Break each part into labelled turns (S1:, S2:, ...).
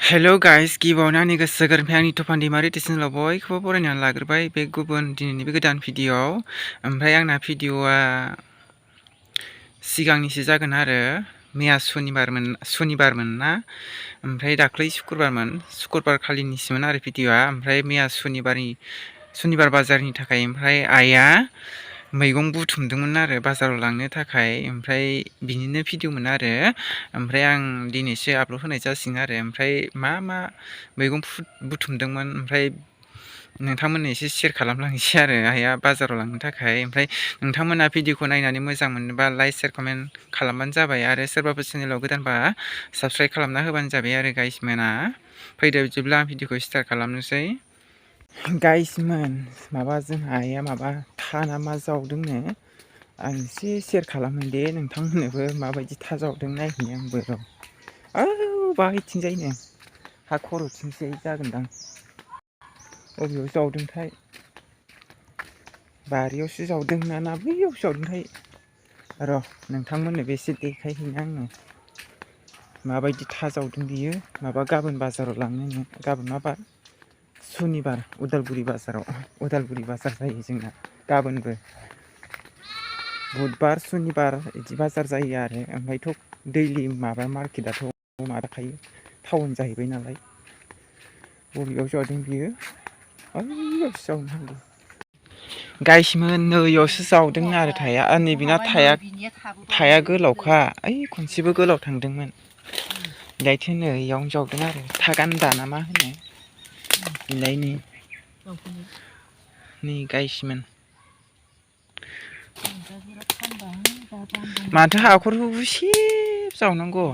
S1: हेल' guys गिबियावनो आंनि गोसो गोरबोनिफ्राय आंनि टपान दैमारि टिउसनाव बयखौबो बरायनानै लाग्रोबाय बे दिनैनि बे गोदान भिडिअ'आव। ओमफ्राय आंना भिडिअ'आ सिगांनिसो जागोन आरो मैया सुनिबारमोन ना, ओमफ्राय दाख्लै सुक्रुबार खालिनिसोमोन आरो भिडिअ'आ। ओमफ्राय मैया सुनिबार बाजारनि थाखाय ओमफ्राय आइया मैगं बुथुमदोंमोन आरो बाजाराव लांनो थाखाय, ओमफ्राय बिनिनो भिडिअ'मोन आरो। ओमफ्राय आं दिनैसो आपल'ड होनाय जासिगोन आरो। ओमफ्राय मा मैगं बुथुमदोंमोन ओमफ्राय नोंथांमोननो एसे शेयार खालामलांनोसै आरो आइया बाजाराव लांनो थाखाय। ओमफ्राय नोंथांमोना भिडिअ'खौ नायनानै मोजां मोनोबा लाइक शेयार कमेन्ट खालामबानो जाबाय, आरो सोरबाफोर चेनेलाव गोदानबा साबस्क्राइब खालामना होबानो जाबाय आरो गाइसमोना। फैदो बिदिब्ला आं भिडिअ'खौ स्टार्ट खालामनोसै। गाइसमोन जोंहा आइया था ना मा जावदोंनो, आं एसे शेयार खालामो दे नोंथांमोननोबो माबायदि था जावदों नायहैनो आंबो र'। बाहायथिंजायनो हा खर'थिंजाय जागोनदां, बबेयाव जावदोंथाय, बारियावसो जावदों ना बैयावसो जावदोंथाय। र' नोंथांमोननोबो एसे देखायहैनो आङो माबायदि था जावदों बियो। गाबोन बाजाराव लांनो, गाबोन मा बार? सुनिबार। उदालगुरि बाजार जायो जोंना गाबोनबो। बुधबार सुनिबार बिदि बाजार जायो आरो। ओमफ्रायथ' दैलि मार्केटआथ' थाखायो, टाउन जाहैबाय नालाय। बबेयाव जावदों बियो? ओइयावसो जावनो हागौ। गाइसमोन नैयावसो जावदों आरो थाया, नैबेना थाया गोलावखा, ओइ खनसेबो गोलाव थांदोंमोन। दायथो नै इयावनो जावदों आरो था गान्दा ना मा होनो बिलायनि। नै गाइसमोन माथो हाखरखौ गुसेब जावनांगौ।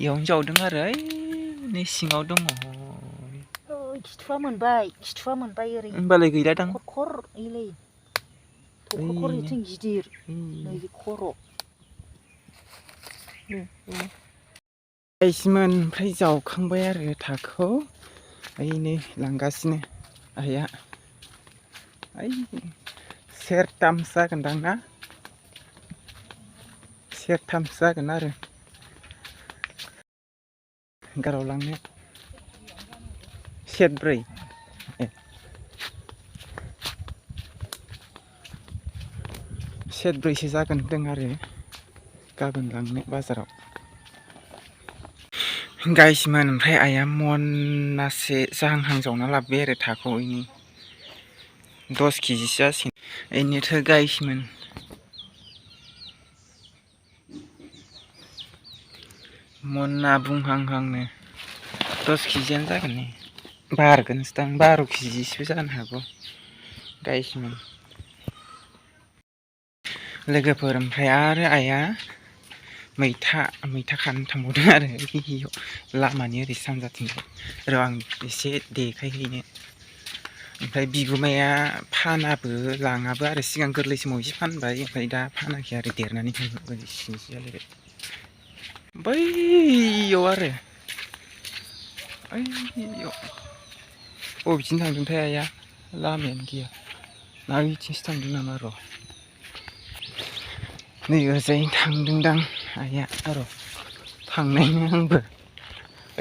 S1: इयावनो जावदों आरो ओइ नै सिङाव दङ। खिथुवा मोनबाय ओरै होमबालाय गैलादां। खर इलाय खर इथिं गिदिर, नैबे खर'। गाइसमोन ओमफ्राय जावखांबाय आरो थाखौ, ओइनै लांगासिनो आइया। ओइ सेरथामसो जागोनदां ना, सेरथामसो जागोन आरो गाराव लांनो। सेरब्रै सेरब्रैसो जागोन होनदों आरो गाबोन लांनो बाजाराव। गाइसमोन ओमफ्राय आइया मनासे जाहांहां जावना लाबोबाय आरो थाखौ, इनि 10 केजिसो जासिगोन। इनिथो गाइसमोन मना बुंहांहांनो 10 केजियानो जागोन ने, बारगोनसोदां 12 केजिसो जानो हागौ गाइसमोन लोगोफोर। ओमफ्राय आरो आइया मैथा खानो थांबावदों आरो बैयाव लामानि ओरै सानजाथिंजाय। र' आं एसे देखायहैनो। ओमफ्राय बिगुमाया फानाबो लाङाबो आरो, सिगां गोरलै समाव एसे फानबाय, ओमफ्राय दा फानाखै आरो देरनानै सिनसो जालायबाय। बैयाव आरो ओइयाव बबेथिं थांदोंथाय आइया, लामायानो गैया ना बिथिंसो थांदों नामा। र' नै ओरैजाय थांदोंदां आइया, र' थांनायनो आंबो।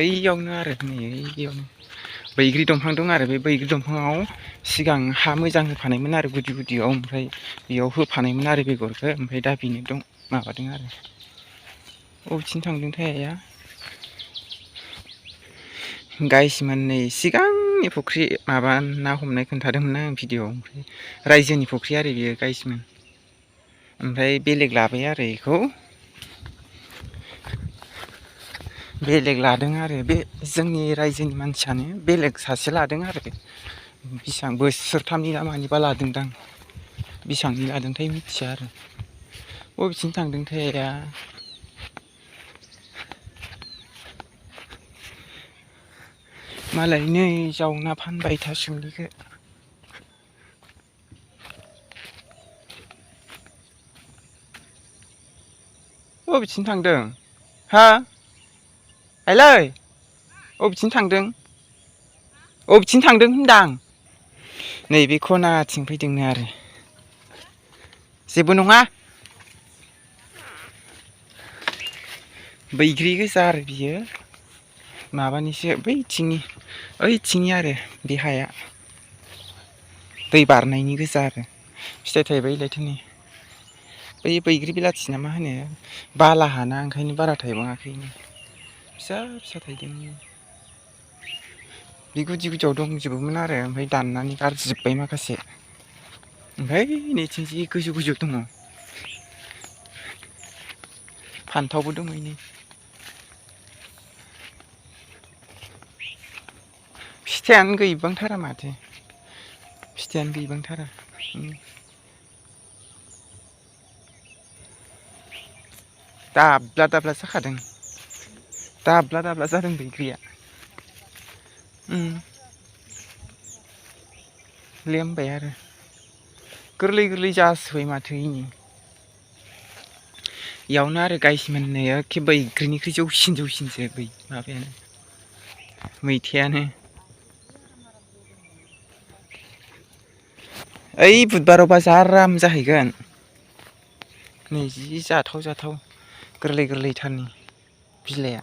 S1: ओइयावनो आरो नै ओइयावनो बैग्रि दंफां दं आरो, बे बैग्रि दंफाङाव सिगां हा मोजां होफानायमोन आरो गुदियाव, ओमफ्राय बेयाव होफानायमोन आरो बेगरखौ, ओमफ्राय दा बेनो माबादों आरो। बबेथिं थांदोंथाय आइया। गाइसमोन नै सिगांनि फुख्रि ना हमनाय खोन्थादोंमोन आं भिडिअ'आव, ओमफ्राय रायजोनि फुख्रि आरो बियो गाइसमोन। ओमफ्राय बेलेग लाबाय आरो बेखौ, बेलेग लादों आरो बे जोंनि रायजोनि मानसियानो बेलेग सासे लादों आरो। बेसेबां बोसोरथामनि ना मानिबा लादोंदां, बेसेबांनि लादोंथाय मिथिया आरो। बबेथिं थांदोंथाय आइया। मालाय नै जावना फानबाय थासुमलिखौ। बबेथिं थांदों हा आइलै, बबेथिं थांदों होनदां। नैबे खनाथिं फैदोंनो आरो, जेबो नङा। बैग्रि गोजा आरो बियो माबानिसो ओइथिंनि आरो बे हाया दै बारनायनि गोजा आरो फिथाइ थाइबाय लायथो बै बैग्रि बिलाथि ना मा होनो बाला हाना ओंखायनो बारा थाइबाङाखै फिसा फिसा थाइदों बे गुदि गुदियाव दंजोबोमोन आरो ओमफ्राय दाननानै गारजोब्बाय माखासे ओमफ्राय नैथिं जि गोजौ गोजौ दङ फान्थावबो दङ नै फिथाइयानो गैबांथारा माथो फिथाइयानो गैबांथारा दाब्ला दाब्ला जाखादों दाब्ला दाब्ला जादों बैग्रिया लेमबाय आरो गोरलै गोरलै जासोबाय माथो इयावनो आरो गायसमोननो एखे बैग्रिनिख्रुइ जौसिनसो बै माबायानो मैथायानो ओइ बुधबारावबा जा आराम जाहैगोन नै जि जाथाव जाथाव गोरलै गोरलैथारनि बिलाइआ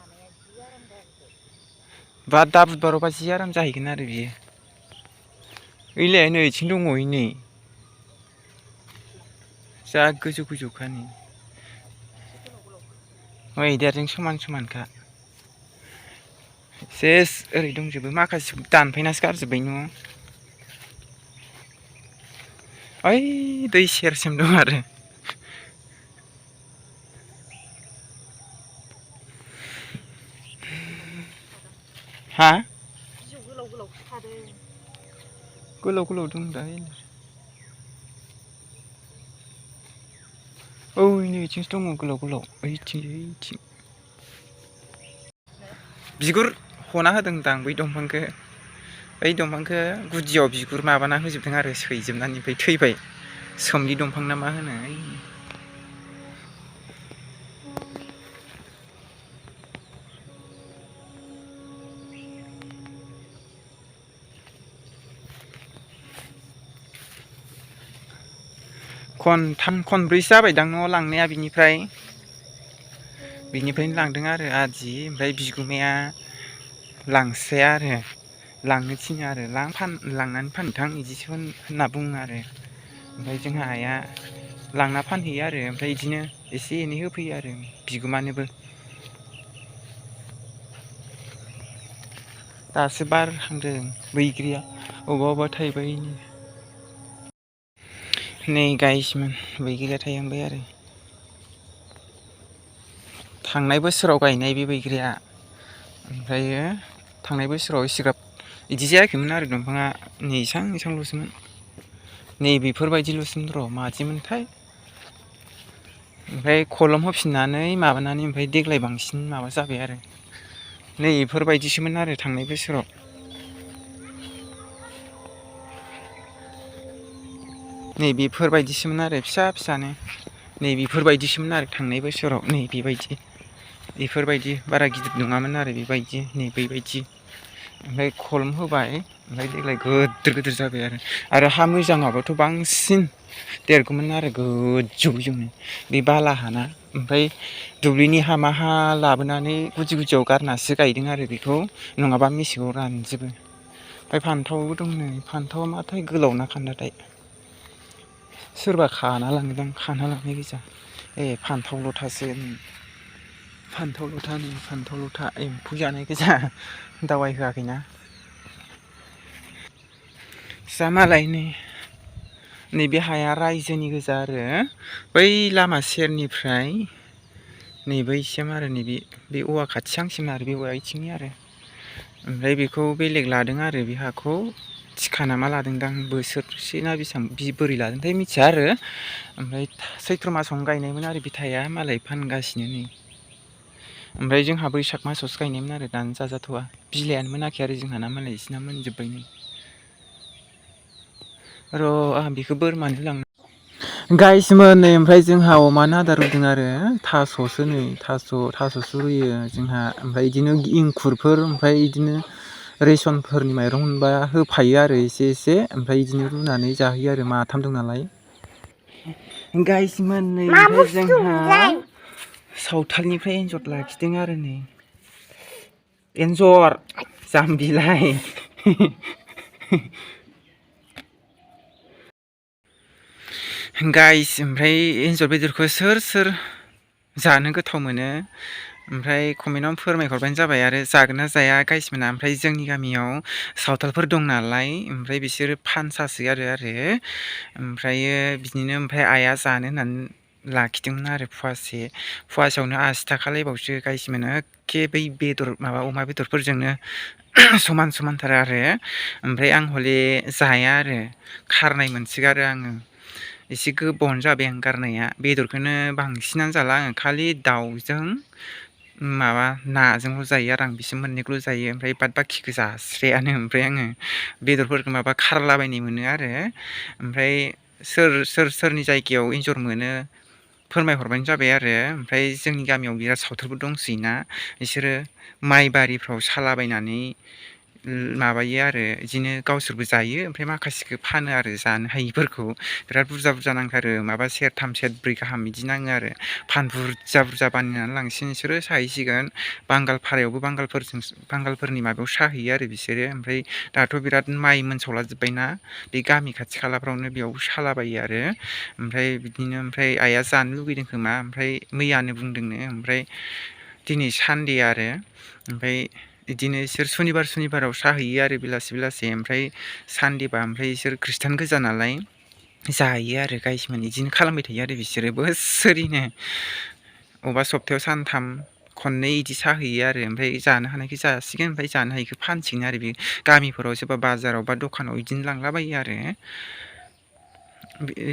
S1: बा दा बुधबारावबा जि आराम जाहैगोन आरो बियो ओइलाय नै इथिं दङ नै जा गोजौ गोजौखा नै मैदेरजों समान समानखा सेस ओरै दंजोबो माखासे दानफायनासो गारजोब्बाय न' ओइ दै सेरसिम दं आरो हा गोलाव गोलाव दं दा औ नै इथिंसो दङ गोलाव गोलाव ओइथिं बिगुर हना होदोंदां बै दंफांखौ गुदियाव बिगुर माबाना होजोबदों आरो सैजोबनानै ओमफ्राय थैबाय सोमलि दंफां ना मा होनो खनथाम खनब्रैसो जाबायदां न'आव लांनाया बिनिफ्रायनो लांदों आरो आदि ओमफ्राय बिगुमाया लांस्राया आरो लांनो थिनो आरो लांनानै फानथां बिदिसो होनना बुङो आरो ओमफ्राय जोंहा आइया लांना फानहैयो आरो ओमफ्राय बिदिनो एसे एनै होफैयो आरो बिगुमानोबो दासो बारहांदों बैग्रिया अबेबा अबेबा थाइबाय नै गायसमोन बैग्रिया थाइहांबाय आरो थांनाय बोसोराव गायनाय बे बैग्रिया ओमफ्रायो थांनाय बोसोराव इसिग्राब बिदि जायाखैमोन आरो दंफाङा नै इसांल'सोमोन नै बेफोरबायदिल'सोमोन र' मादिमोनथाय ओमफ्राय खलम होफिननानै माबानानै ओमफ्राय देग्लाय बांसिन माबा जाबाय आरो नै बेफोरबायदिसोमोन आरो थांनाय बोसोराव नै बेफोरबायदिसोमोन आरो फिसा फिसानो नै बेफोरबायदिसोमोन आरो थांनाय बोसोराव नै बेफोरबायदि बारा गिदिर नङामोन आरो बेबायदि नै बेबायदि ओमफ्राय खलम होबाय ओमफ्राय देग्लाय गिदिर गिदिर जाबाय आरो हा मोजाङाबाथ' बांसिन देरगौमोन आरो गोजौजोंनो बे बाला हाना ओमफ्राय दुब्लिनि हामा हा लाबोनानै गुदि गुदियाव गारनासो गायदों आरो बेखौ नङाबा मेसेङाव रानजोबो ओमफ्राय फान्थावबो दं नै फान्थावा माथाय गोलाव ना खान्दाथाय सोरबा खाना लांदों खाना लांनाय गोजा फान्थाव लथा एम्फौ जानाय गोजा दावाइ होआखैना जा मालाय नैबे हाया रायजोनि गोजा आरो बै लामा सेरनिफ्राय नै बैसिम आरो नैबे बे औवा खाथिहांसिम आरो बे औवा इथिंनि आरो ओमफ्राय बेखौ बेलेग लादों आरो बे हाखौ थिखा नामा लादोंदां बोसोरसे ना बेसेबां बोरै लादोंथाय मिथिया आरो ओमफ्राय सैथ्र' मासावनो गायनायमोन आरो बिथाया मालाय फानगासिनो नै ओमफ्राय जोंहा बैसाग मासावसो गायनायमोन आरो दानो जाजाथ'वा बिलाइआनो मोनाखै आरो जोंहाना मालाय बिसिना मोनजोब्बाय नै र' आंहा बेखौ बोरमानो लांनो गायसोमोन नै ओमफ्राय जोंहा अमानो आदार होदों आरो थास'सो नै थास'सो रुयो जोंहा ओमफ्राय बिदिनो इंखुरफोर ओमफ्राय बिदिनो रेसनफोरनि माइरं मोनबा होफायो आरो एसे ओमफ्राय बिदिनो रुनानै जाहोयो आरो माथाम दं नालाय गायसोमोन नै ओमफ्राय जोंहा सावथालनिफ्राय एन्जर लाखिदों आरो नै एन्जर जाम्बिलाय गाइस ओमफ्राय एन्जर बेदरखौ सोर सोर जानो गोथाव मोनो ओमफ्राय कमेन्टआव फोरमायहरबानो जाबाय आरो जागोन ना जाया गाइसमोना ओमफ्राय जोंनि गामियाव सावथालफोर दं नालाय ओमफ्राय बिसोरो फानसासो आरो ओमफ्रायो बिदिनो ओमफ्राय आइया जानो होननानै लाखिदोंमोन आरो फवासेयावनो 80 थाखा लायबावसो गाइसमोना एखे बै बेदर माबा अमा बेदरफोरजोंनो समान समानथार आरो ओमफ्राय आं हले जाया आरो खारनाय मोनसोगारो आङो एसे गोबावानो जाबाय आं गारनाया बेदरखौनो बांसिनानो जाला आङो खालि दाउजों माबा नाजोंल' जायो आरो आं बिसोर मोननैखौल' जायो ओमफ्राय बाद बाखिखौ जास्रायानो ओमफ्राय आङो बेदरफोरखौ माबा खारलाबायनाय मोनो आरो ओमफ्राय सोरनि जायगायाव एन्जर मोनो फोरमायहरबानो जाबाय आरो ओमफ्राय जोंनि गामियाव बिराद सावथालबो दंसोयोना बिसोरो माइ बारिफ्राव सालाबायनानै माबायो आरो बिदिनो गावसोरबो जायो ओमफ्राय माखासेखौ फानो आरो जानो हायिफोरखौ बिराद बुरजा बुरजा नांथारो माबा सेरथाम सेरब्रै गाहाम बिदि नाङो आरो बुरजा बुरजा बानायनानै लांसिन बिसोरो साहैसिगोन बांगालफारायावबो बांगालफोरनि माबायाव साहैयो आरो बिसोरो ओमफ्राय दाथ' बिराद माइ मोनसावला जोब्बायना बे गामि खाथि खालाफ्रावनो बेयाव सालाबायो आरो ओमफ्राय बिदिनो ओमफ्राय आइया जानो लुगैदों खोमा ओमफ्राय मैयानो बुंदोंनो ओमफ्राय दिनै सानदे आरो ओमफ्राय बिदिनो बिसोर सुनिबाराव साहैयो आरो बेलासि ओमफ्राय सानदेबा ओमफ्राय बिसोर खृष्टान गोजा नालाय जायो आरो गाइसमोन बिदिनो खालामबाय थायो आरो बिसोरो बोसोरैनो अबेबा सप्तायाव सानथाम खननै इदि साहैयो आरो ओमफ्राय जानो हानायखौ जासिगोन ओमफ्राय जानो हायिखौ फानसिगोन आरो बे गामिफोराव सोरबा बाजाराव बा दखानाव बिदिनो लांलाबायो आरो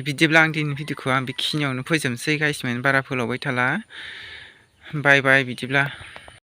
S1: बिदिब्ला आं दिनैनि भिडिअखौ आं बेखिनियावनो फोजोबनोसै गाइसमोन बारा फोलावबाय थाला बाय बिदिब्ला